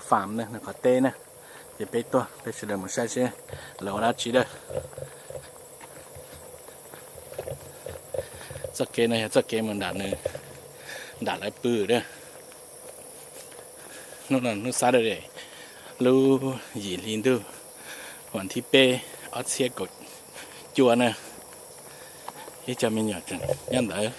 Farm na, nws qhov teb na. Ces peb tuaj, peb sawv daws mus saib seb lawv ua dab tsi dawb. Txoj kev no yog txoj kev mus nram nws, nram lawv pw dawb. Hnub no hnub Saturday, lub yim hli ntuj, vas thib peb, ob txhiab kaum cuaj na. Ib co me nyuam tseem nyob ntawd.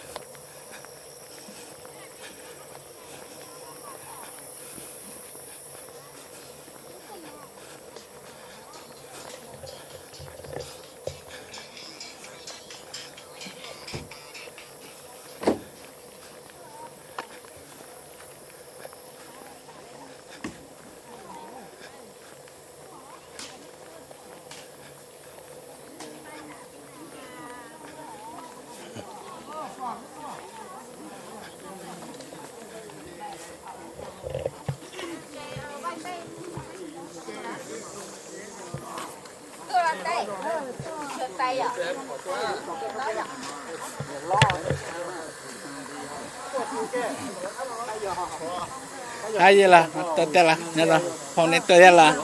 Ab, yej las, tuaj tiag las, nyob zoo, phoo nej tuaj tiag las.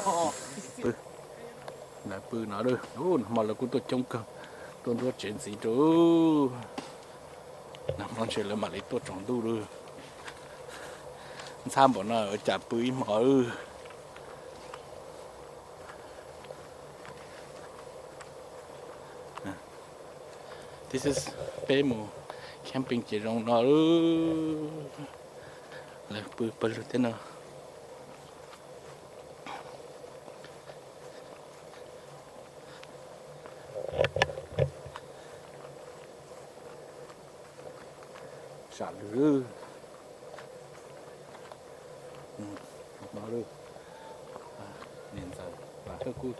Lawv pw no, nag hmo lawv kuj tuaj coob kawg, tuaj nruab tsev ntxiv rau. Nag hmo ntshe lawv mam li tuaj tsaus ntuj lawm. Ntxhab npaum no ua cas pw ib hmo. This is, peb mus camping ces zoo no. Lawv pw pawg lug thiab no. Sam lwm no, niam ntxawm Vam Thawj kuj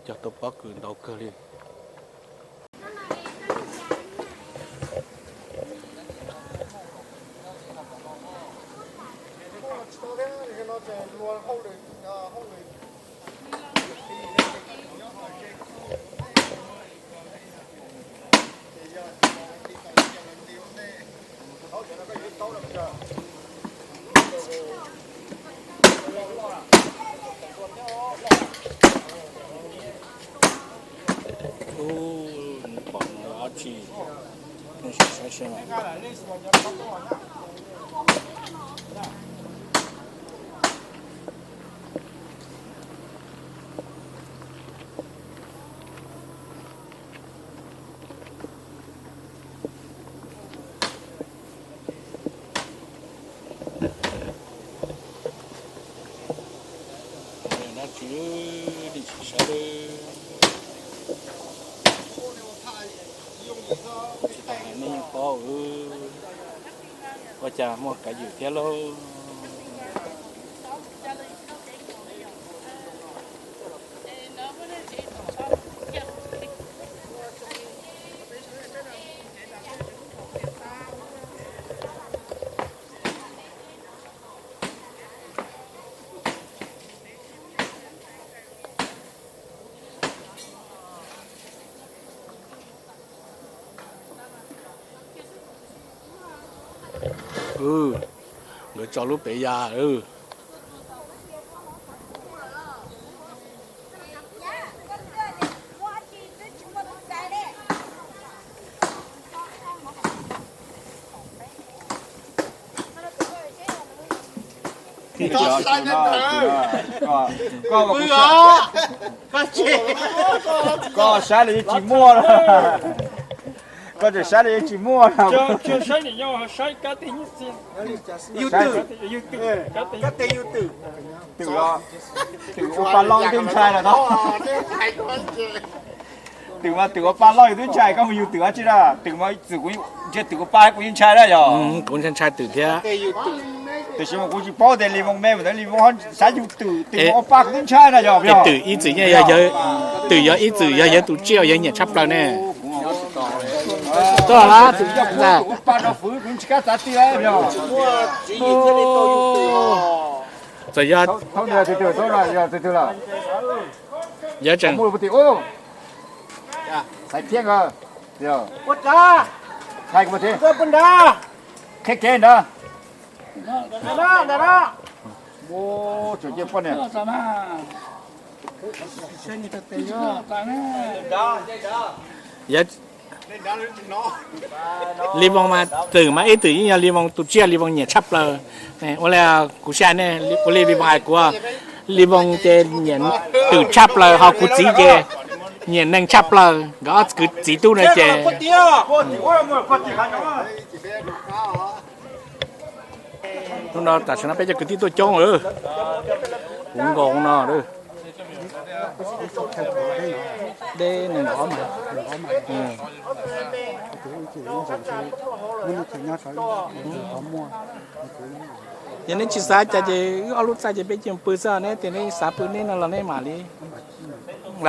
cog tau pob kws ntau kawg li. Ub, nws pom no dab tsi, nej sim saib seb mas. Dab tsi, nej sim saib. Tsis tas hais nej yeej paub, ua cas muaj kav ywm thiab lauj. Nkawd tso lub pem ya. Koj saib los yeej tsis muaj, koj tseem saib los yeej tsis muaj. Twm, twm ua pa loj ib tug ntshai lawm no. Twm mas twm ua pa loj yus twb ntshai, koj mus yug twm dab tsi na? Twm mas txwm kuv ntsia twm ua pa kuv yeej ntshai na yog. Kuv ntshai ntshai twm thiab. Tiam sis mas kuv tsis paub tias Lis Voos me mas ntawd Lis Voos saib yug twm, twm mas ua pa kuv twb ntshai na yog. Twm ib txwm yeej, twm yog ib txwm yog yawg tus tsiaj uas yawg nyiam tshaj plaws ne. Tuaj lawm, twm ua pa rau fwv kuv tsis kam txav ti yog. Txawm yog, yog tseem Xaiv thiab nkawd, qhia kev ntawd. Ntawm no, ntawm no. Ua, tsov cia poj niam. Yog Lis Voos mas twm mas ib twm yeej yog Lis Voos tus tsiaj, Lis Voos nyiam tshaj plaws. Ua li kuv saib nej, ua li Lis Voos hais kuv, Lis Voos ces nyiam twm tshaj plaws, ho kuv txiv ces nyiam neeg tshaj plaws. Nkawd ob kwv txiv tub no ces hnub no tam sim no peb cov kwv tij tuaj coob lawm, puv nkaus no. Deb nees nkaum mas. Yog neb tsis xav cas ces wb ob lub txaj ces peb cia pw xwb, neb tias neb xav pw neb no los neb mam li. Wb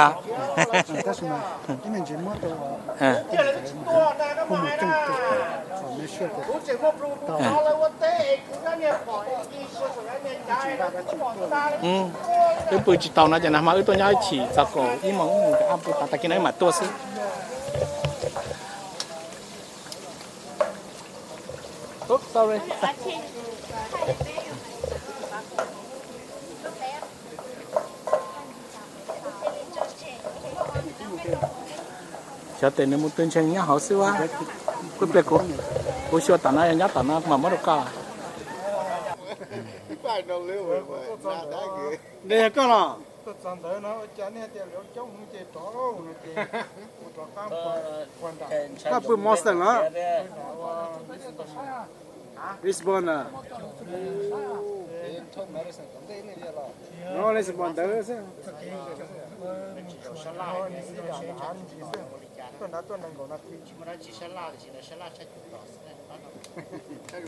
pw tsis tau no ces nag hmo wb tuaj nyob ib chim txog kaum ib moos, wb mus pw tag kis no wb mam tuaj xwb. Xyov tes nws mus twg ntseeg nyob hauv xwb ua. Kuv pliag kuv, kuv xyuas tom no yog nyob tom no mas muab rau koj. Nws yog koj los? Koj pw Boston los? Lisbon a? No Lisbon ntawd xwb.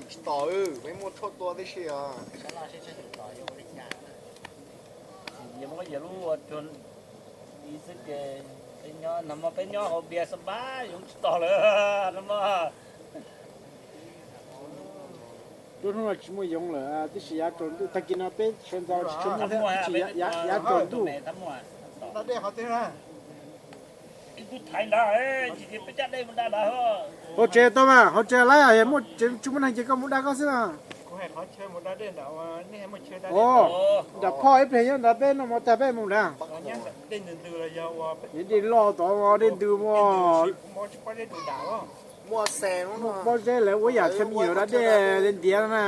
Tsis tos, peb muaj tshuaj tua tib si os. Yog muab yog lub ua rua xwb ces peb nyob, nag hmo peb nyob hauv npias xab npab yoov tsis tog lawm nag hmo. Lub hnub no tsis muaj yoov lawm tib si, yav tsaus ntuj tag kis no peb sawv ntxov tsis tshua muaj thiab, tib si yav tsaus ntuj. Hauv tsev tau mas, hauv tsev lawm, muaj tsis muaj neeg ces koj mus da koj xwb. Nram phoj ib pliag nyob ntawd peb noj mov tag peb mus nrad. Dej loj tod dej ntws mas. Pob zeb lawv ua yam tshaj me nyuam da dej ntiav na.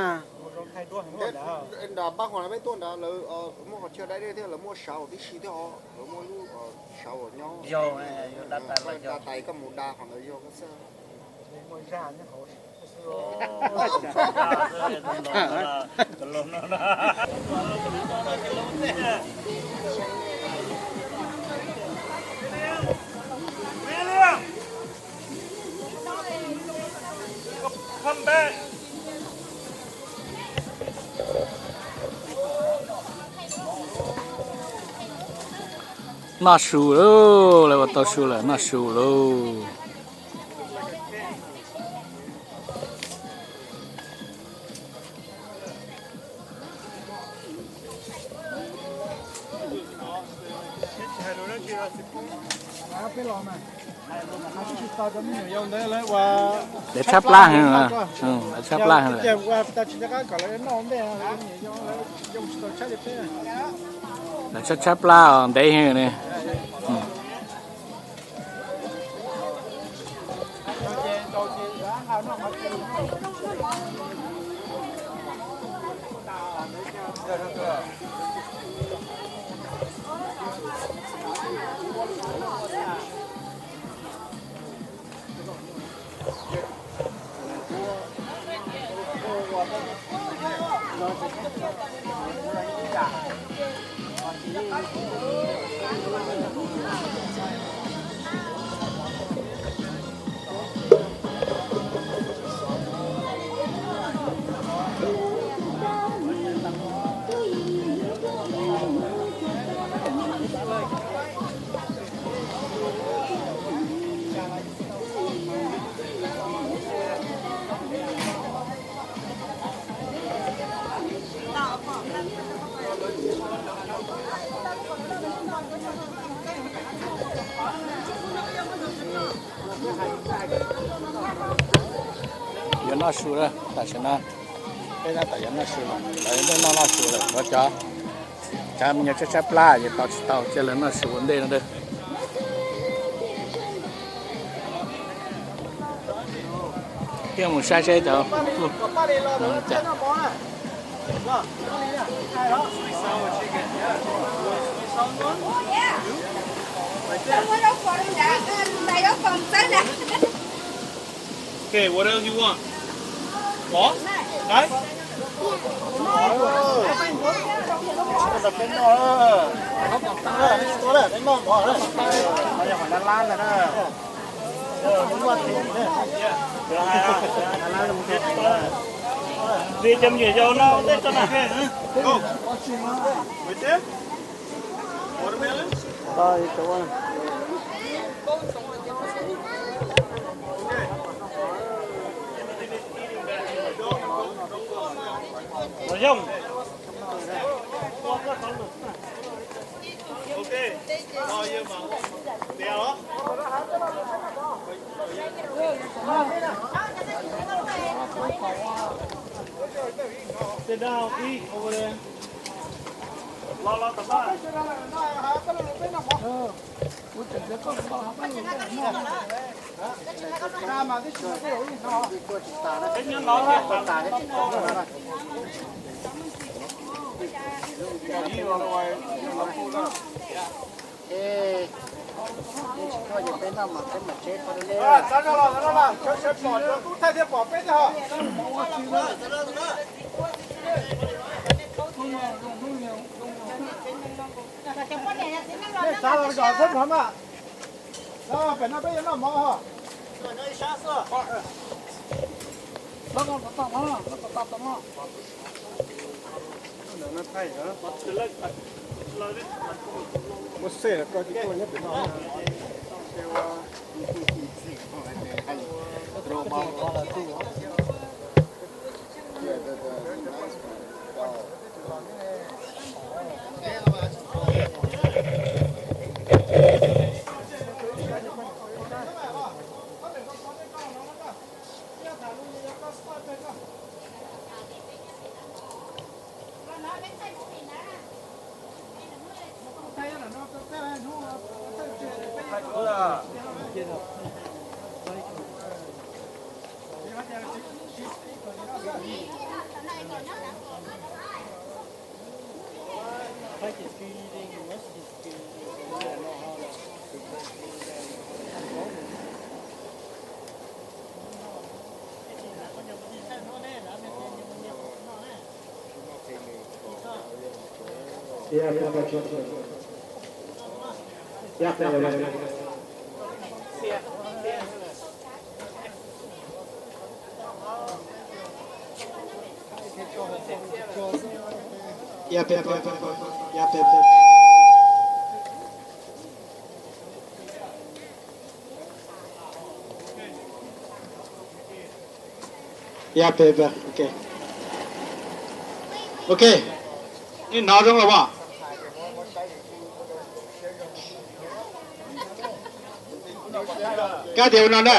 Noj su lauj, lawv ua tau su lawm, noj su lauj. Dev tshab plab heev, dev tshab plab heev. Dev tshab plab os, ntev heev li. Yuav noj su lawm tam sim no. Peb tab tom yuav noj su no, lawv noj noj su lawm, cov, cov me nyuam tshaib tshaib plab yuav tau tsis tau cia lawv noj su ua ntej no. Thiaj mus saib seb cov Okay, what else you want? Có? Đấy. Đi chăm dễ dầu nó tết cho nè. Watermelon? Rồi không? Ok. Rồi, giờ mà. Đèo đó. Sit down, eat over there. Lo lo tập Xav los zos xwb mog mas. Pem no peb yuav noj mov ho. Muab xej los koj tsis tuaj nyob pem no. Ya, peb, peb, ok. Ok. Nej hnov zoo los as? Kab tias ua no na.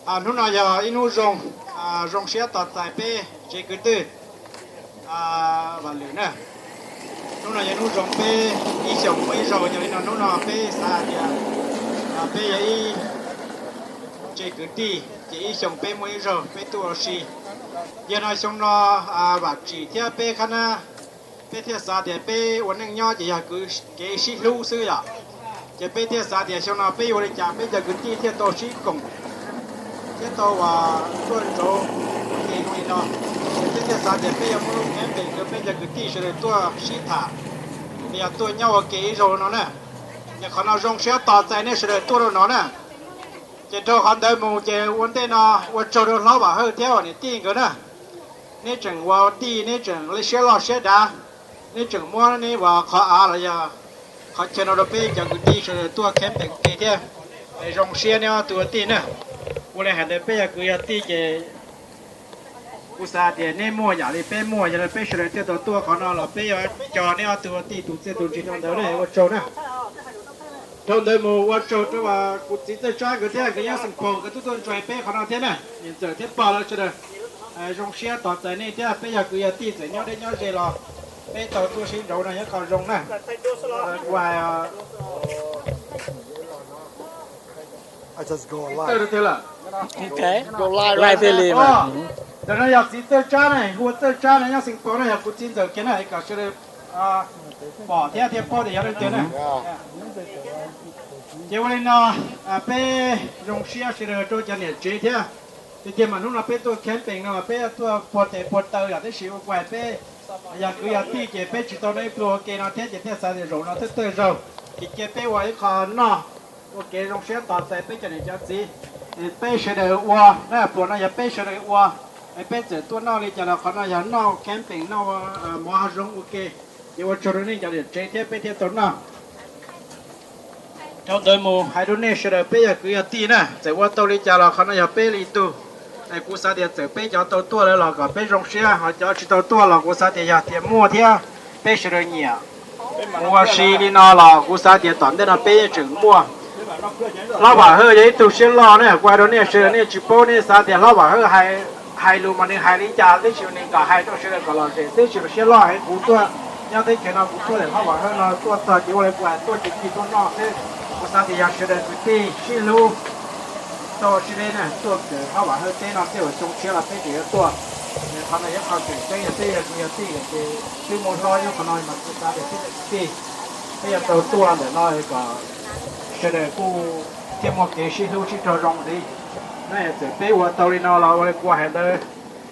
Hnub no yog ib hnub zoo, zoo siab tos txais peb tsev kwv tij Vam Lwm na. Hnub no yog hnub zoo peb ib xyoos muaj ib zaug, yog li no hnub no peb xav hais tias peb yog ib tsev kwv tij ces ib xyoos peb muaj ib zaug peb tuaj ua si. Yog no xyoo no Vam Tsim thiab peb qhab na, peb thiaj xav tias peb ua neej nyob ces yog kev sib hlub xwb yom. Ces peb thiaj xav tias xyoo no peb yuav ua li cas peb cov kwv tij thiaj tau sib koom thiab tau ua tuaj ntsauv ua ke zoo li no. Ces peb thiaj xav tias peb yuav muaj lub nqe pem rau peb cov kwv tij sawv daws tuaj sib tham, yog tuaj nyob ua ke ib zaug no na. Ces qhov no zoo siab tos txais nej sawv daws tuaj rau no na. Ces dhau qhov ntawd mus ces ua ntej no ua tsaug rau hlob Vam Hawj thiab uas niam tij nkawd na. Neb tseem ua tij neb tseem siab loj siab dav, neb tseem muab neb ua qhov av los yog qhov chaw no rau peb cov kwv tij sawv daws tuaj kheb pem ua ke thiab. Es zoo siab neb ob tug ua tij na. Ua li hais ntawd peb yog kwv yog tij ces kuv xav tias neb muaj yam li peb muaj, yog li peb sawv daws thiaj tau tuaj qhov no los peb yuav coj neb ob tug ua tij tus txiaj tus ntsig rau ntawd na, ua tsaug na. Dhau ntawd mus ua tsaug rau kuv txiv Txawj Tsab nkawd thiab nkawd nyob Xeem Phoom nkawd twb tuaj ntsuag peb qhov no thiab na, niam ntxawm thiab pog lawv sawv daws. Zoo siab tos txais nej thiab, peb yog kwv yog tij txawm nyob deb nyob ze los peb tau tuaj sib ntsib no yog qhov zoo na. Ntawm no yog txiv Txawj Tsab na, hu ua Txawj Tsab na, nyob Xeev Pos na, yog kuv txiv ntxawm kiag na, kom sawv daws pom thiab thiaj paub tias yog leej twg na. Ces ua li no, peb zoo siab sawv daws rau cov niam tsev thiab. Tiag tiag mas hnub no peb tuaj camping no peb tuaj puag tes puag taw yom, tab sis ua kuv hais peb yog kwv yog tij ces peb tsis tau noj ib pluag ua ke no thiab ces thiaj xav tias zaum no thawj thawj zaug ces cia peb ua ib qho noj ua kev zoo siab tos txais peb cov niam cov txiv. Peb sawv daws ua na, pluas no yog peb sawv daws ua, peb txawm tuaj noj li cas los qhov no yog noj camping noj mov hav zoov ua ke. Ces ua tsaug rau nej cov niam tsev thiab peb thiaj tau noj. Dhau ntawd mus hais rau nej sawv daws peb yog kwv yog tij na, txawm ua tau li cas los qhov no yog peb li tug. Es kuv xav tias txawm peb cov tau tuaj lawm los kom peb zoo siab, ho cov tsis tau tuaj los kuv xav tias yog tias muaj thiab peb sawv daws nyiam mus ua si li no los kuv xav tias tom ntej no peb yeej tseem muaj Hlob Vam Hawj yog ib tug siab loj ne, kuv hais rau nej sawv daws nej tsis paub nej xav tias Hlob Vam Hawj hais lus mas nws hais li cas, tab sis nws kom hais rau sawv daws kom lom zem xwb, tsis yog siab loj heev. Kuv tuaj nyob teb chaws no kuv tuaj ntawm Hlob Vam Hawj no tuaj txog ces ua li kuv hais tuaj tsis tig tuaj noj xwb. Kuv xav tias yog sawv daws kwv tij sib hlub tau sib deb na, tuaj kawm Hlob Vam Hawj teb no tej uas xyoo tshiab los peb tseem yuav tuaj. Qhov no yog qhov tseem ceeb, yog peb yog kwv yog tij lawm ces twb muaj hlob nyob qhov no mas kuv xav tias peb yog kwv tij, peb yuav tau tuaj ntawm no kom sawv daws kuj thiaj muaj kev sib hlub sib raug zoo ntxiv. Na txawm peb ua tau li no los ua li kuv hais ntawd,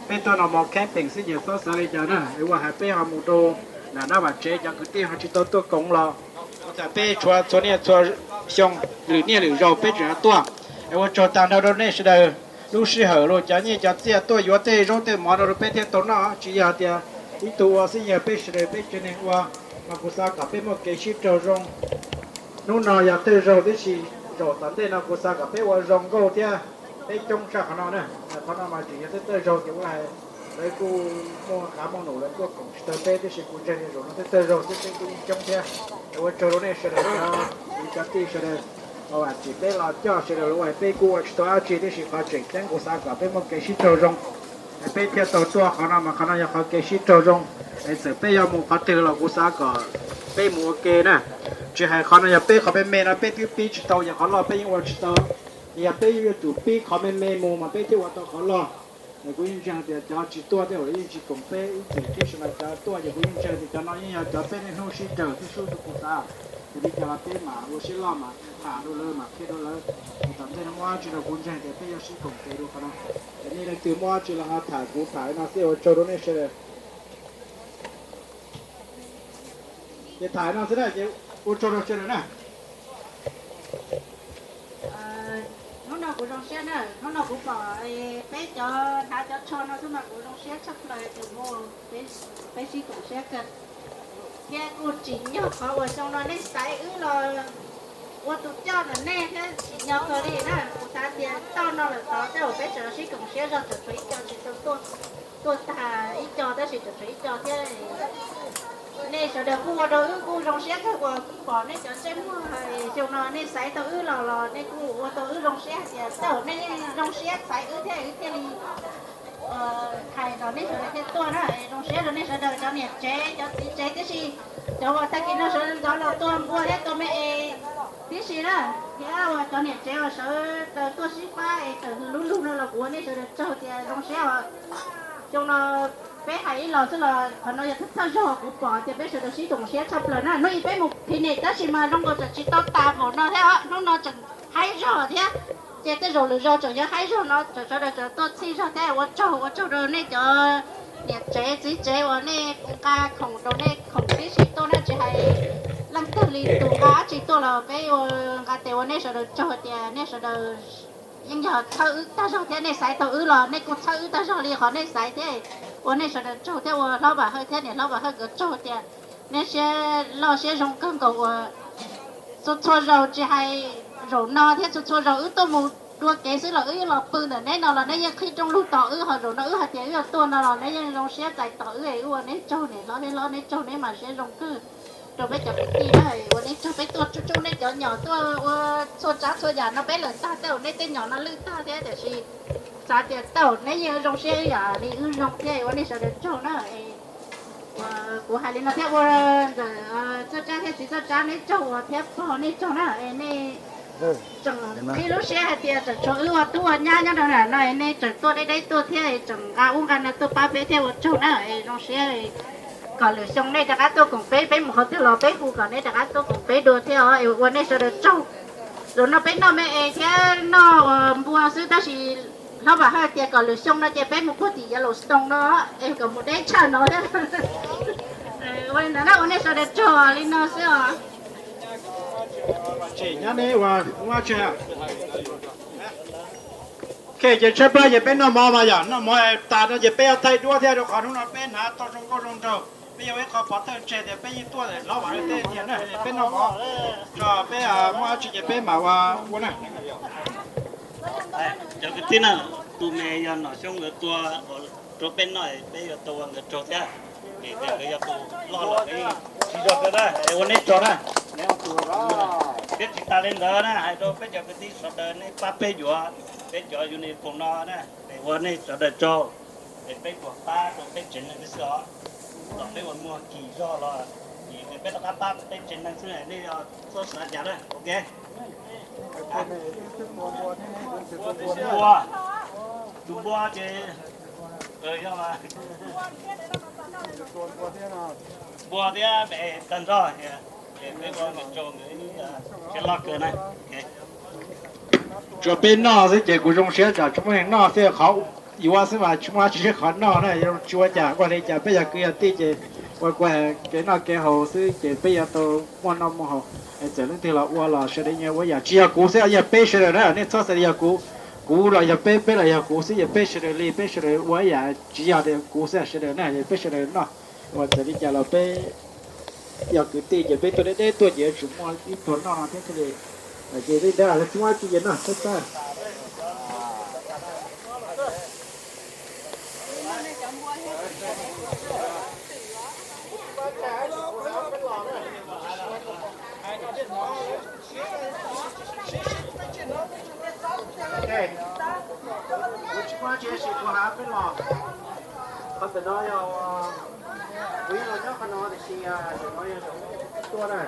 peb tuaj no mus camping xwb ces txhob xav li cas na, es ua hais peb ho mus rau nram dab vam tsev cov kwv tij ho tsis tau tuaj koom los ua cas peb tshuav txhua niaj txhua xyoo, lwm niaj lwm zaus peb tseem tuaj. Es ua tsaug tag nrho rau nej sawv daws lub sij hawm los cov nyiaj cov txiaj tuaj yuav tej zaub tej mov no rau peb thiaj tau noj, tsis yog tias ib tug ua xwb, yog peb sawv daws peb tsev neeg ua mas kuv xav kom peb muaj kev sib raug zoo. Hnub no yog thawj zaug tib si, zaum tom ntej no kuv xav kom peb ua zoo nkauj thiab peb coob tshaj qhov no na. Qhov no mas tseem yog thawj thawj zaug ces ua hais lawv kuj muaj qav muaj num lawv tuaj koom tsis tau peb, tab sis kuv ntseeg tias zaum no thawj thawj zaug xwb peb kuj yeej coob thiab. Es ua tsaug rau nej sawv daws cov kwv cov tij sawv daws uas tsim peb los coj sawv daws los ua peb kuj ua tsis tau dab tsi, tab sis qhov tseem ceeb kuv xav kom peb muaj kev sib raug zoo, es peb thiaj tau tuaj qhov no mas qhov no yog qhov kev sib raug zoo. Es txawm peb yuav mus qhov twg los kuv xav kom peb mus ua ke na. Tsis hais qhov no yog peb qhov me me no peb twb pib tsis tau, yog qhov loj peb yeej ua tsis tau. Yog peb yuav tsum pib qhov me me mus mas peb thiaj ua tau qhov loj. Es kuv yeej ntseeg tias cov tsis tuaj tej zaum yeej tsis koom peb ib txwm, tiam sis mas cov tuaj ces kuv yeej ntseeg tias cov no yeej yog cov peb niaj hnub sib raug thiab sib hlub, kuv xav. Ces li cas los peb mam ua siab loj mas tham rau lawv mas qhia rau lawv. Es tom ntej no muaj dab tsi los kuv ntseeg tias peb yuav sib koom tes dua qhov no. Es nej leej twg muaj dab tsi los ho tham, kuv tham li no xwb, ua tsaug rau nej sawv daws. Ces tham li no xwb na, ces ua tsaug rau sawv daws na. Hnub no kuv zoo siab na, hnub no kuv pom peb cov hnav cov tsho no xwb mas kuv zoo siab tshaj plaws, tus mus peb sib koom siab kawg. Thiab kuj tsim nyog qhov uas xyoo no nej xaiv wb los ua tus coj ntawm nej thiab tsim nyog kawg li na. Kuv xav tias toj no lawm tod tej zaum peb sawv daws sib koom siab zog tseem tshuav ib co tsis tau tuaj, tuaj tag ib co tab sis tseem tshuav ib co thiab. Nej sawv daws kuj ua rau wb kuj zoo siab kawg uas pom nej cov ntsej muag, xyoo no nej xaiv tau wb los los nej kuj ua tau wb zoo siab hais tias tej zaum nej yeej zoo siab xaiv wb thiab wb thiaj li hais los nej sawv daws thiaj tuaj na. Zoo siab rau nej sawv daws cov niam tsev cov txiv tsev tib si, cov uas tag kis no sawv ntxov los tua npua thiab tua me es tib si na, thiab uas cov niam tsev uas sawv daws tuaj sib pab es tawm lub lug no los kuv ua nej sawv daws tsaug tias zoo siab os. Xyoo no peb hais ib los xwb los qhov no yog thawj zaug kuv pom tias peb sawv daws sib koom siab tshaj plaws na. Hnub ib peb mus picnic tab sis mas zoo nkaus tseem tsis tau tas npaum no thiab os, hnub no tseem haib zog thiab. Ces tej zaum lwm zaus tseem yuav haib zog no tseem sawv daws tseem tuaj txhij zog thiab. Ua tsaug, ua tsaug rau nej cov niam tsev txiv tsev uas nej nqa khoom rau nej khoom tib si tuaj na, tsis hais leej twg li tus nqa dab tsi tuaj los peb ua nqa tes ua nej sawv daws tsaug tias nej sawv daws yeej yog txhawb wb tag zog thiab nej xaiv tau wb los nej kuj txhawb wb tag zog li qhov nej xaiv thiab. Ua nej sawv daws tsaug thiab ua hlob Vam Hawj thiab niam hlob Vam Hawj nkawd tsaug tias nej siab loj siab zoo kawg nkaus uas txhua txhua zaus tsis hais zaum no thiab txhua txhua zaus wb tuaj mus dua kev xwb los wb los pw ntawm neb no los neb yeej qhib rooj lug tos wb, ho zaum no wb hais tias wb yuav tuaj no los neb yeej zoo siab txais tos wb es wb ua neb tsaug niam hlob thiab hlob, neb tsaug neb mas siab zoo kawg rau peb cov kwv tij na. Ua neb tsaug peb tuaj tsuj tsuj neb cov nyom tuaj ua txhua tsav txhua yam no peb lawm tag tej zaum neb tej nyom no lwj tag thiab tiam sis Xav tias tau neb yeej zoo siab ib yam li wb zoo thiab, ua nej sawv daws tsaug na. Kuv hais li no thiab ua ntawm txoj tsab thiab txiv txoj tsab neb tsaug ua thiab pog nej tsaug na. Nej tseem qhib lub siab hais tias tseem tshuav wb ua tub ua nyab nyob rau na no, nej tseem tuaj deb deb tuaj thiab tseem nqa ub nqa no tuaj pab peb thiab ua tsaug na. Zoo siab kom lwm xyoo nej rov qab tuaj koom peb, peb mus qhov twg los peb hu kom nej rov qab tuaj koom peb dua thiab os. Ua nej sawv daws tsaug. Zaum no peb noj me es thiab noj npua xwb tab sis hlob Vam Haj tias kom lwm xyoo no ces peb mus puag tim Yellowstone no es kom mus deb tshaj no thiab. Ua li ntawd na, ua nej sawv daws tsaug li no xwb os. Tseem nyob neb ua ua tsi. Ok, ces tshaj plaws ces peb noj mov mas yom, noj mov tas no ces peb yuav thaij duab thiab rau qhov hnub no peb hnav tau zoo nkauj zoo nraug. Peb yuav ua ib qho pov thawj tseg tias peb yeej tuaj hlob Vam Haj tej tiag na, peb noj mov tso peb muaj dab tsi ces peb mam ua ua na. Cov kwv tij na, tus me yog Nom Xyooj nkawd tua rau peb noj, peb yuav tau ua nkawd tsaug thiab. Vim tias nkawd yog tus loj los nkawd yeej tsis zog kawg na, ua neb tsaug na. Thiab tsis tas li ntawd na, hais rau peb cov kwv tij sawv daws nej pab peb yuav peb cov uniform no na, es ua nej sawv daws tsaug. Es peb puas pab rau peb tsev neeg xwb os, los peb ua muag kis zog los, es peb rov qab pab peb tsev neeg xwb, nej txhob xav cas na, ok. Npua, tus npua ces yog npua thiab tag nrho, ces peb ua nkawd tsaug, nkawd siab loj kawg na. Tsuas peb noj xwb ces kuv zoo siab tsam tsis muaj neeg noj xwb, qhov yuav xwb mas tsis muaj dab tsi qhov noj na, tsis ua cas, ua li cas peb yog kwv yog tij ces ua kuv kev noj kev haus xwb ces peb yuav tau muaj noj muaj haus. Txawm leej twg los ua los sawv daws nyias ua yam, tsis yog kuv xwb, yog peb sawv daws na, nej txhob xav tias yog kuv, kuv los yog peb, peb los yog kuv xwb, yog peb sawv daws li peb sawv daws ua ib yam, tsis yog tias kuv xwb, sawv daws na, yog peb sawv daws noj. Ua txawm li cas los peb yog kwv tij ces peb tuaj deb deb tuaj ces yuav tsum muaj ib pluag noj no thiab thiaj li, ces li ntawd lawv tsis muaj dab tsi ces noj txhob txhawj. Kuv tsis muaj dab tsi tab sis kuv hais peb los, qhov ntawm no yog kuv yeej los nyob qhov no tiam sis zaum no yog zaum tuaj na.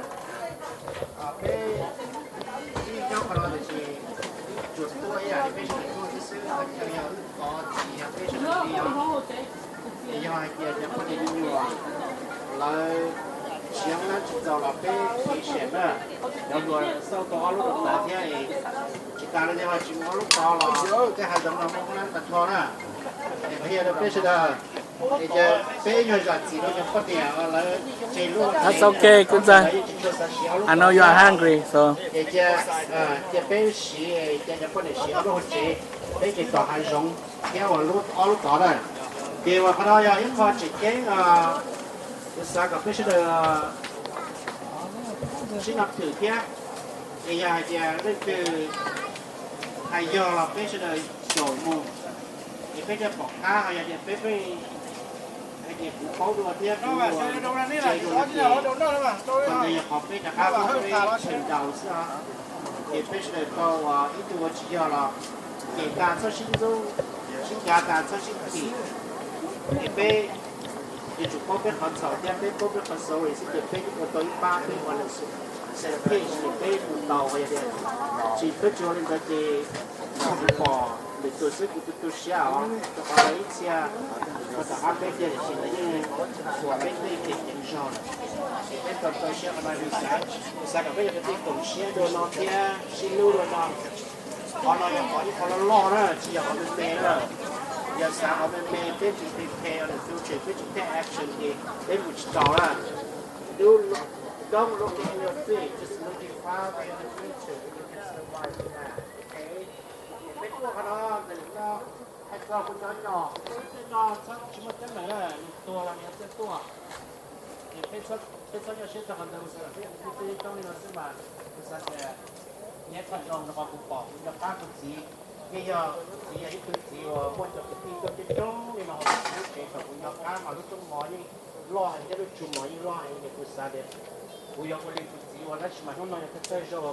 Peb yeej nyob qhov no tiam sis tsuas tuaj ib yam li peb sawv daws tuaj xwb xwb, yog txiv yog peb sawv daws li os. Es yog hais tias cov poj niam me nyuam lawv siv hoob nab tsis txaus los peb siv sem na, cov hluas xauj tau ob lub rau tod thiab. Tsis tas li ntawd los tsis muaj ob lub tod los tej hav zoov no muaj hoob nab tag nrho na. Es qhov yog rau peb sawv daws, es ces peb ib nyuag zam txim rau cov poj niam lawv tseg lub hoob tsev, lawv yeej tsis tshua xav siv ob lub tod thiab. Es cia, cia peb siv, cia cov poj niam siv ob lub hoob tsev, peb ces tom hav zoov thiab ua lub ob lub tod na. Ces uas qhov no yog ib qho tseem ceeb, kuv xav kom peb sawv daws sib nrog khwm thiab. Es yog hais tias leej twg hais yog los peb sawv daws xyaum mus, es peb thiaj pom qab. Ho yog tias peb pheej hais tias kuv paub dua thiab kuv ua tseg dua no ces qhov ntawd yog qhov peb rov qab muab peb tshee ntaus xwb os. Ces peb sawv daws tau uas ib tug ua tsis yog los cem tas txhob sib ntxub, sib ncav tas txhob sib thim. Es peb yuav tsum paub peb qhov txhaum thiab peb paub peb qhov sorry xwb ces peb ua tau ib pab peb ua lwm xwm, page ces peb mus tau. Yog tias tsis peb tsis ua li ntawd ces kuv pom lwm tus xwb kuv tu tu siab os, rau qhov ntawd ib txhia ua tom qab peb tiag tiam sis lawv yeej xuas peb tej kev ceev zog. Ces peb tau txaus siab qhov no, xav kom peb cov kwv tij koom siab dua no thiab sib hlub dua no. Qhov no yog qhov ib qho loj loj na, tsis yog qhov me me na. Yog xav qhov me me peb tsis pay pay on the future, peb tsis take action ces peb mus tsis tau na. Do, don't look in your feet, just looking farther in the future, you can survive now, ok? Peb tuaj qhov no, ntawm no hais txog kuv cov nyom, peb tej no txhob tsis muaj teeb meem na, nws tuag los nws yuav txawj tuaj. Ces peb txhob nyuaj siab txog qhov ntawd, kuv xav kom peb ua tib tub tub coob li no xwb mas kuv xav tias neb txhawj zoo rau qhov kuv pom kuv nco qab kuv txiv, yeej yog txiv yog ib tug txiv uas muaj cov kwv tij tuaj coob coob li no hauv lub tsev kom kuv nco qab mas lub rooj mov yeej loj heev thiab lub tsu mov yeej loj heev ces kuv xav tias kuv yuav ua li kuv txiv ua tab sis mas hnub no yog txhawj txhawj zog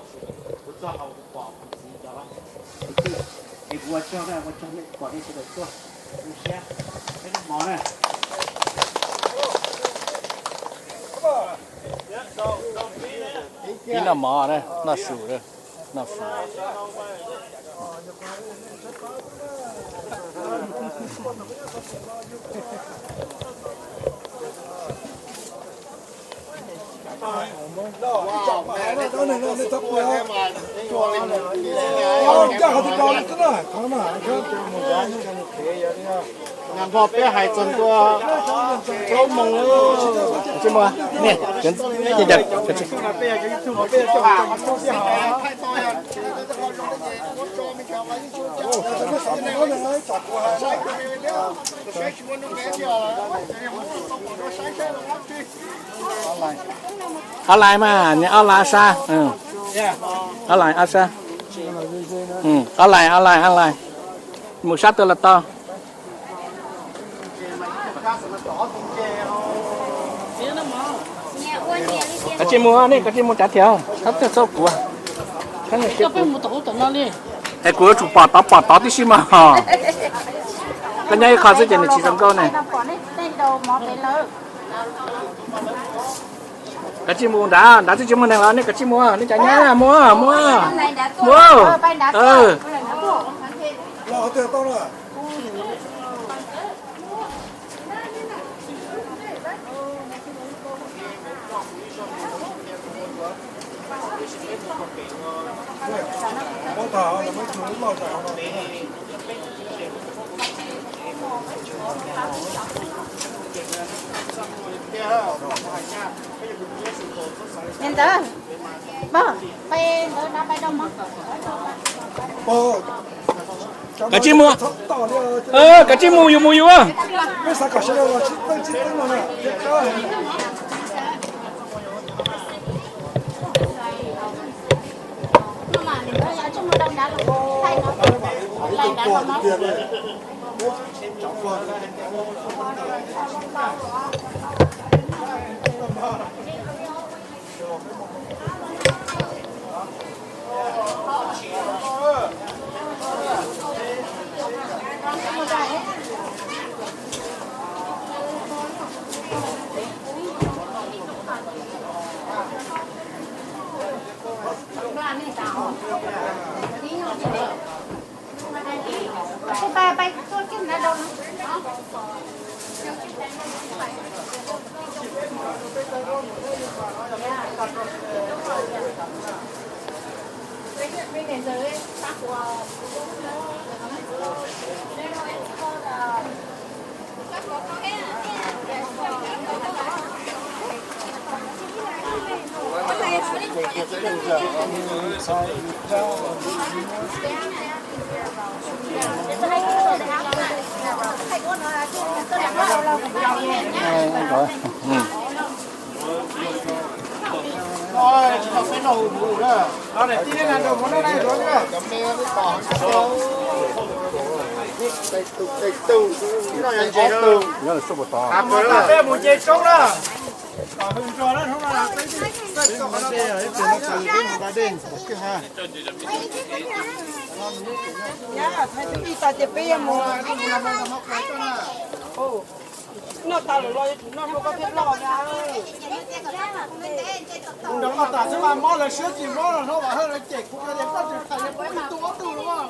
kuv txog hauv kuv pom kuv txiv cov kwv tij. Ua tsaug na, ua tsaug nej pom nej sawv daws tuaj, zoo siab, peb noj mov na. Pib noj mov na, noj su, noj su. Npog peb hais txog ntua plaub moos. Ob lais mas, ob lais ob sab. Ob lais ob sab. Ob lais, ob lais, ob lais. Mus sab twg los tau. Kav tsij mus, nej kav tsij mus tsav thiab, txhob tuaj txob kuv. Es kuv yuav tsum pom tod pom tod tib si mas. Koj nyob ib qho xwb ces nws tsis zoo nkauj ne. Kav tsij mus nrad, nrad twb tsis muaj neeg los nej kav tsij mus, nej cov nyob mus, mus, mus. Ntawd, pog, peb ntawd na, peb dau mov. Kav tsij mus, kav tsij mus, yus mus yus. Mus ces tsoob na. Ib tas ces peb yuav mus. Noj tas lawm los yuav tsum noj hlua koj thiaj loj na. Nrog koj tas xwb mas mob lawv siab tsis mob los hnub Vam Hawj lawv cem kuv tias koj tsis hais li peb ib tug ob tug los.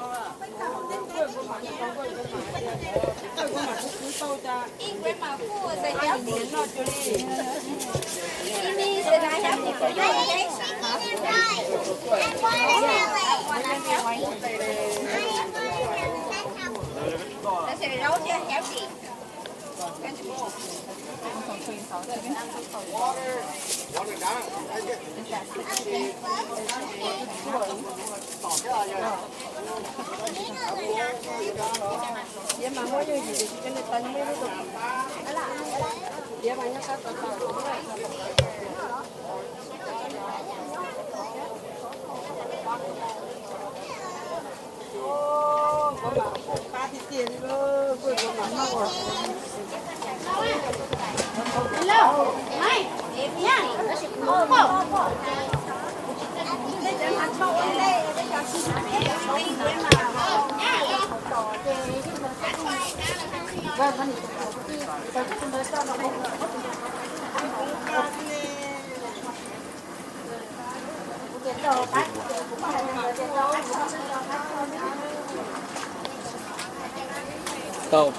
Tau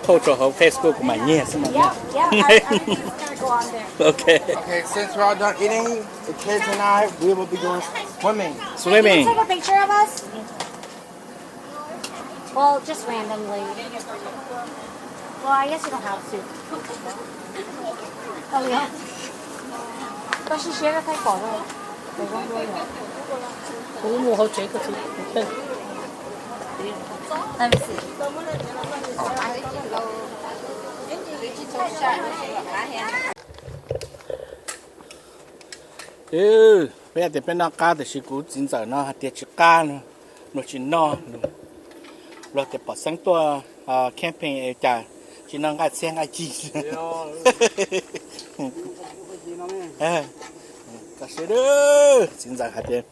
post rau hauv Facebook kuv mam nyiag xwb mas. Okay. Okay, since we're all done eating, the kids and I, we will be going swimming. Swimming. Take a picture of us? Well, just randomly. Well, I guess you don't have to. Oh, yeah. Koj siab siab koj thaij pom rau. Kuv mus hauv tsev koj txiv. Let me see. Peb tias peb noj qab tiam sis kuv txiv ntxawm no hais tias tsis qab no, luag tsis noj. Luag tias pom xeeb tuaj camping es cas tsis noj nqaij txhiab nqaij ci. Txiv ntxawm hais tias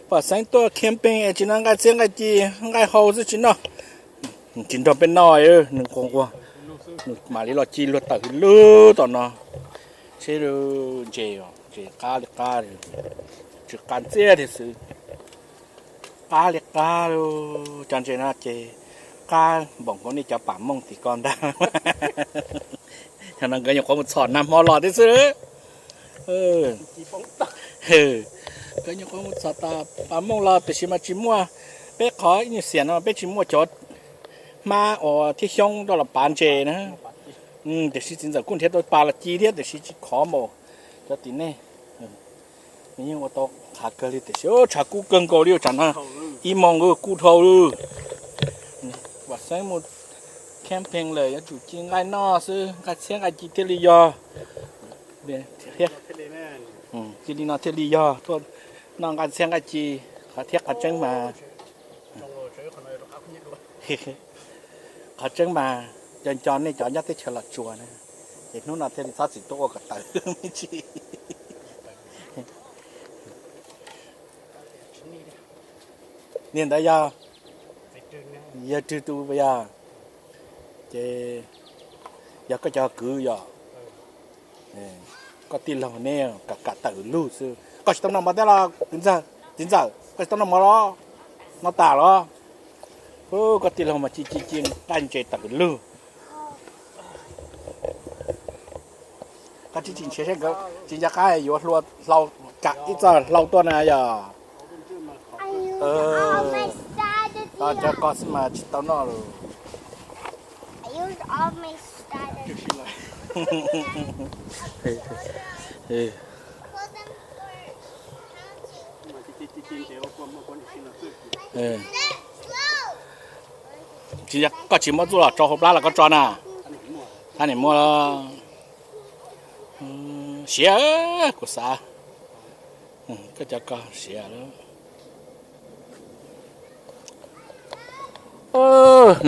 pom xeeb tuaj camping es tsis noj nqaij txhiab nqaij ci, nqaij hau xwb tsis noj. Tsis nrog peb noj, nws nquag nquag, nws mam li los ci luag tawm hwv lug tom no. Seb ntses, ntses qab li qab, tsis qab ntxiab tiag xwb. Qab li qab, cov ntses no ces qab npaum nkaus nej cov pam mooj tim ko ntag. Yog no nkawd nyuam qhuav mus txhom nag hmo los thiab xwb. Nkawd nyuam qhuav mus txhom tas pam mooj los tiam sis mas tsis muaj, peb qhov ib nyuag xiam no peb tsis muaj cov hmab uas thiab xyoob rau los pav ntses na. Tiam sis txiv ntxawm kuj nrhiav tau pas los ci thiab tiam sis tsis khov npaum cov tim nej. Nws yeej ua tau qhav kawg li tiam sis tshav kub kawg nkaus li tsam no, ib moos kuj dhau lawm. Pom xeeb mus camping lawm yuav tsum ci nqaij noj xwb, nqaij txhiab nqaij ci thiaj li yog. Cia li no thiaj li yog tuaj noj nqaij txhiab nqaij ci, qhov thiab qhov tseeb mas, qhov tseeb mas nco nco nej cov nyob teb chaws Los Tsuas na, ces hnub no thiaj li txhob txwm tuaj ua kom tawm me ntsis. Niag ntawd yog, yog Rwg tus yog, ces yog koj cov kwv yog. Koj tij laug ne, kam kam tawm lug xwb. Koj tsis tau noj mov thiab los kwv ntxawg, txiv ntxawm, koj tsis tau noj mov los? Noj tas los? Koj tij laug mas ci ci ci nqaij ntses tawm lug. Koj tsis tsis nrhiav seb nkawd tsis nco qab yuav hlua hlau, kam ib txoj hlau tuaj na yog. Cov ko xwb mas tsis tau noj lawm. Tsis, koj tsis muab txuj los tso hauv plab los koj tso na. Thab niam muaj. Siav, kuv xav. Koj cov ko siav lawm.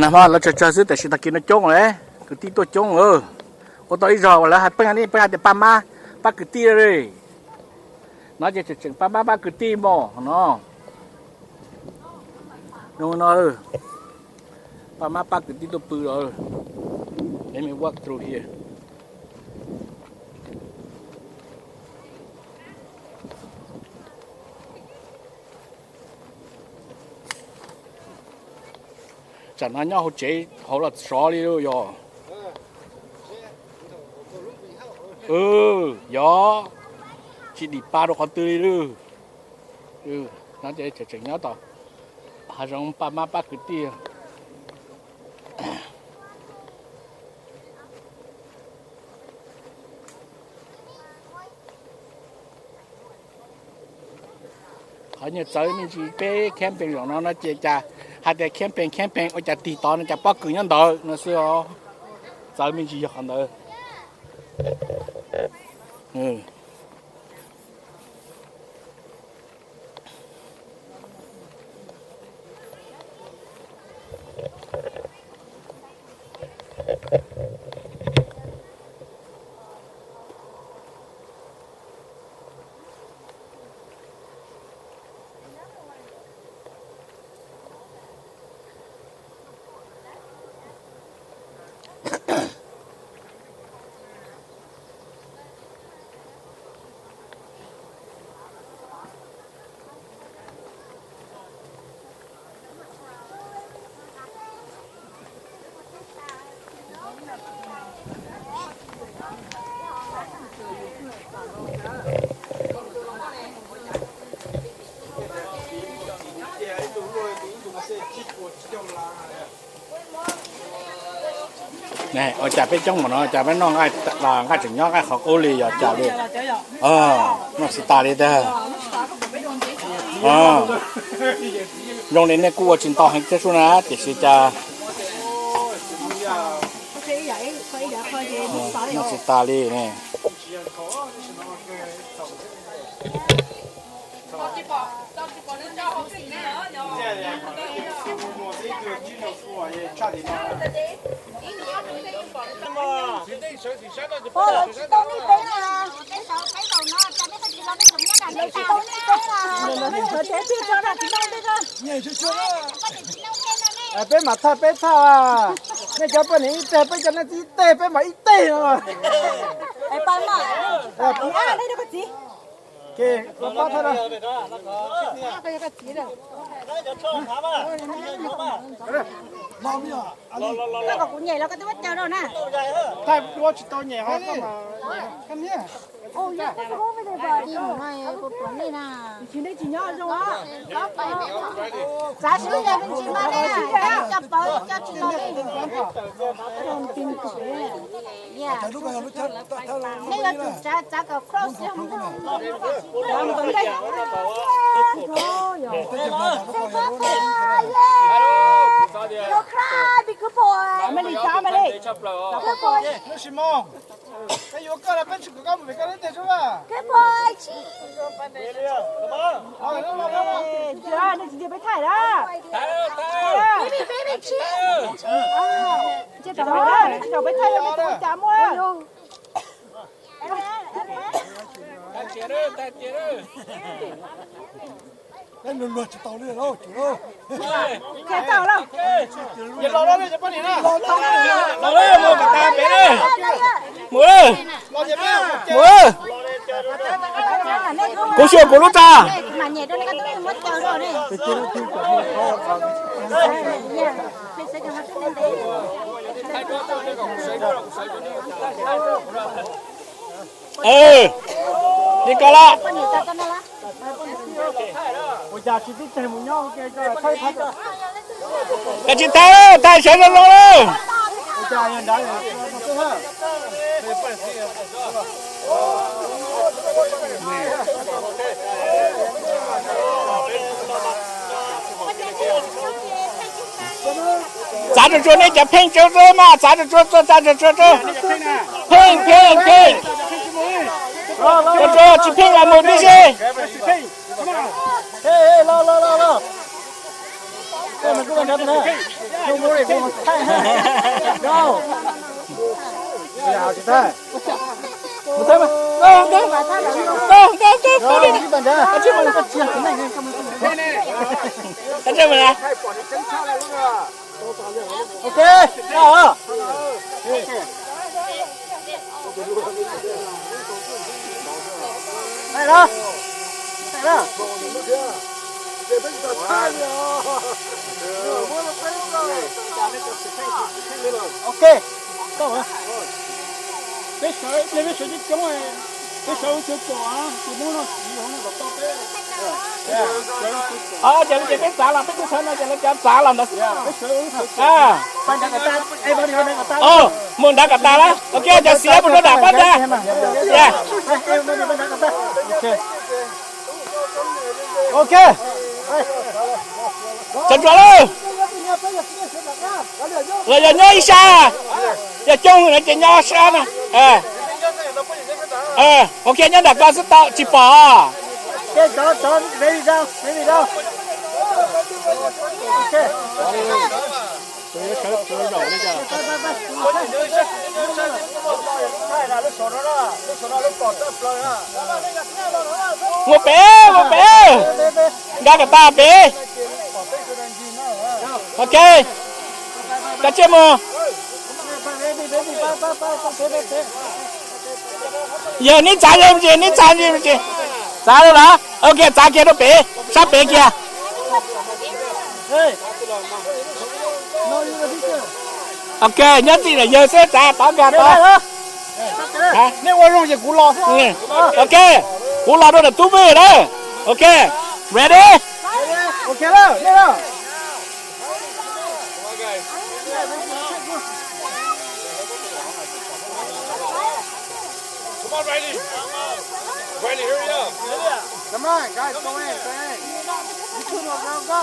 Nag hmo lawv tsawg tsawg xwb tiam sis tag kis no coob lawm, kwv tij tuaj coob lawm. Ua tau ib zaug uas lawv hais peb, peb hais tias pab mab pab kwv tij li. No ces tseem tseem pab mab pab kwv tij mog no. No, pab mab pab kwv tij tuaj pw los. Let me walk through here. Tsam no nyob hauv tsev hauv los sov li lauj yog. Yog, tsis dim pa rau qhov twg li lauj. No ces tseem nyob tom hav zoov pab mab pab kwv tij. Qhov nyuag txawv me ntsis peb camping zaum no no ces cas hais tias camping camping ua cas tig tod no cas pob kws nyob ntawd no xwb os. Txawv me ntsis yog qhov ntawd. Ua cas peb coob npaum no cas peb noj nqaij tseem nyob nqaij qhov qub li yog cas li? Noj tsis tas li tiag. Zoo li nej kuj ua tsis ntau heev thiab sub na tiam sis cas noj tsis tas li ne. Peb mam thaj peb thaj, nej cov poj niam ib teg, peb cov nej txiv ib teg, peb mam ib teg no. Thaj duab tsis tau nyem ho. Txav sib ncaws me ntsis mas ne, cov pawg cov tsis los li. Nej yuav tsum txav kom close. Good boy. Good boy. Peb yuav koj los peb tsis kom koj mus vim koj lub teg sub. Good boy. Nej tsis ntiag peb thaij na. Baby, baby, cheese. Tsis tau na, nej tsis tau peb thaij, nej tsis tau cas muaj. Peb luag luag tsis tau li lauj, mus, mus, kuv xyuas kuv lub tsa. Li ko los. Koj tsis thaij, thaij sawv zoo zoo lawm. Txav tsuag tsuag nej cov pheej tsuag tsuag mas, txav tsuag tsuag, txav tsuag tsuag. Pheej, pheej, pheej. Tsuag tsuag, tsis pheej los mus tib si. Ok, peb sawv, peb sawv coob coob, peb sawv ua chaw pom, tus muab no siv hauv no kom tau peb. Ces peb txav los peb twb sawv no ces lawv cov txav los ntawd xwb. Mus nrad kom tas lawm, ok, cov xiav mus rau nram qab ntag. Ok, tsuag tsuag lawm. Los yog nyob ib sab, yog coob no ces nyob sab no. Ok, nyob nram ko xwb tau tsis pom. Mus pem, mus pem, nrad kom tas pem. Ok, kav tsij mus. Yog neb txav yog me ntsis, neb txav me ntsis, txav los. Ok, txav kiag rau pem, sab pem kiag. Ok, nyob txij yawg xwb, txav tod nkag tod. Ok, kuv los rau nram tub vwj na. Ok, ready. Riley, Riley, hurry up. Come on, guys, go in, go in. You two, go, go, go.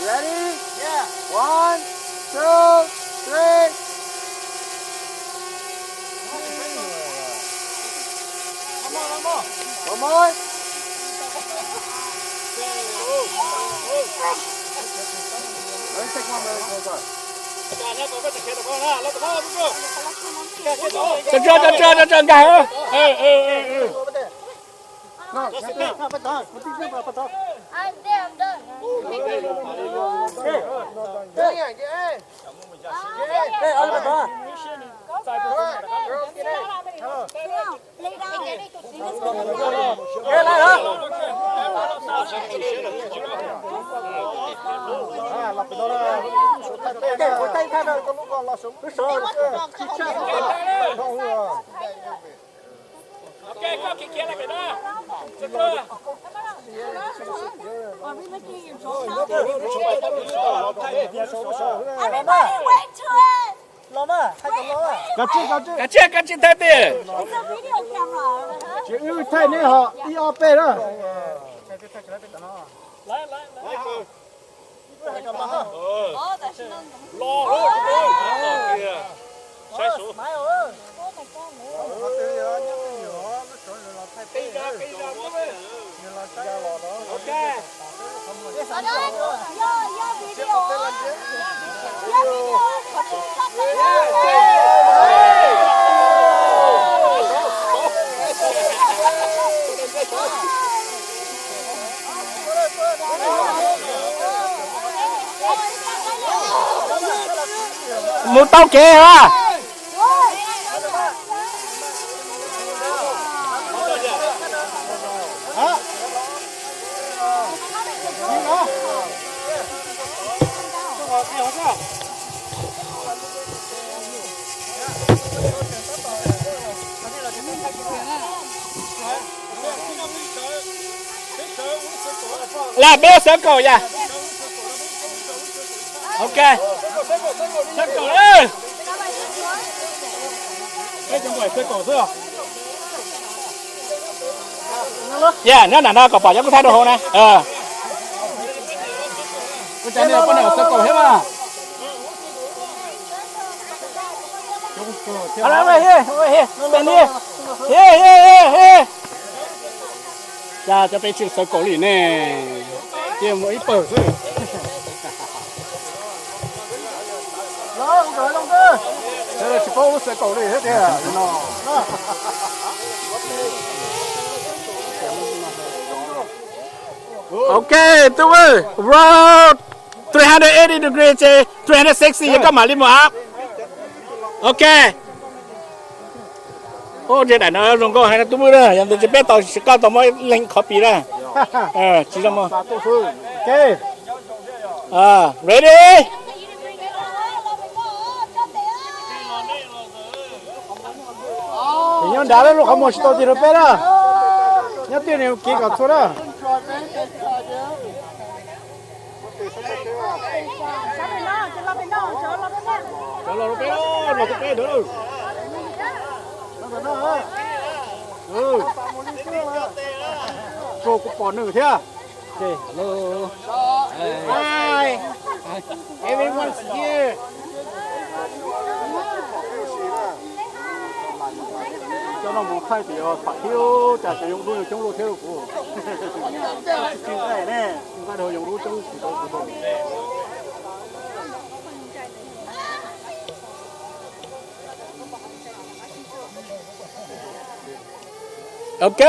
Ready? Yeah. One, two, three. One more. Tso, tso, tso, tso, tso nkag. Kav tsij, kav tsij, kav tsij thaij tiag. Tsis wb thaij nej ho ib ob peb na. Mus tau kev a. Lam peb xev kaum yom. Ok. Xev kaum. Peb cov npawm xev kaum xwb. Yog nyob nram no kom pom cov kuj thaij rau hauv na. Ua cas nej poj niam xev kaum thiab mas. Cas cov peb tsis xev kaum li ne, cia muaj ib pawg xwb. Tsis paub lub xev kaum li thiab tiag no. Ok, twb roll three hundred eighty degree ces three hundred sixty yog koj mam li mus ab. Ok. Ub, ntshe daim no zoo nkauj heev na tub Vwj na, yog ntawd ces peb tau, koj tau muab leej qhov pis na. Tsis zoo. Ready? Nyob nrad lub qhov muag tsis tau tig rau peb na. Nyob twg nws kiv kom txhua na. Los rau peb, los rau peb ntawd. Kuv pom nws thiab. Everyone's here. Cov no mus thaij tim pam thiab, cas cov yoov dub coob luaj thiab kuv. Tsis nqaij ne, nqaij dhau yoov dub coob tsis tau kuv. Ok.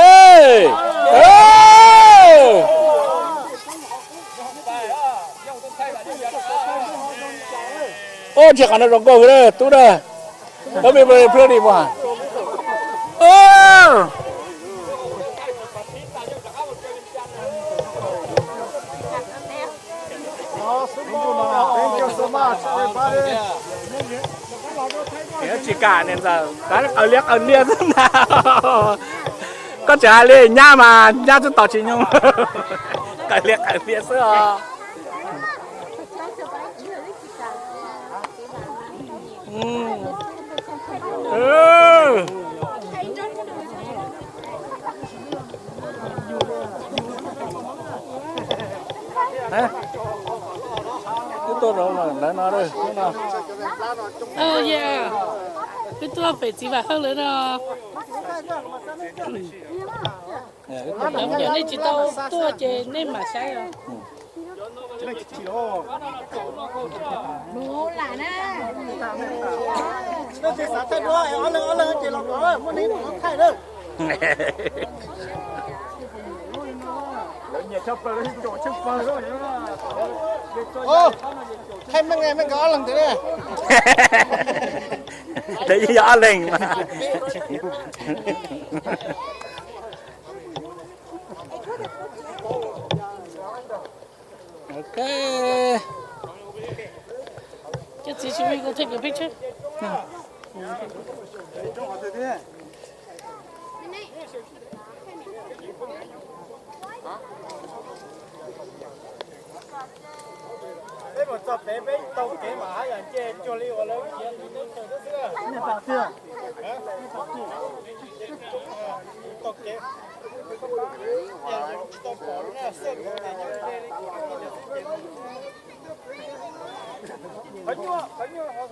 Ub, tsis qhov no zoo nkauj tub na. Everybody pretty one. Thank you so much, everybody. Tsis kam niam ntxawm, qawv liab qawv liab xwb ntag. Koj tseem hais li nyab mas nyab twb tos tsis nyoo. Qawm hlias qawm hlias xwb os. Wb tuaj rau ntawm no, wb tuaj pem txiv Vam Hawj lawv no. Yog nej tsis tau tuaj ces nej mam saib os. Thaij meej, meej nkawd ob leeg ntawd. Yog ob leeg mas. Ok. Cov txiv, should we go take a picture? Peb mus txog pem peb taug kev mas haj yam nce cuag li uas lawv khiav tus teb chaws xwb. Taug kev, tsis tau pom lub xwb. Qhov nyuaj, qhov nyuaj ho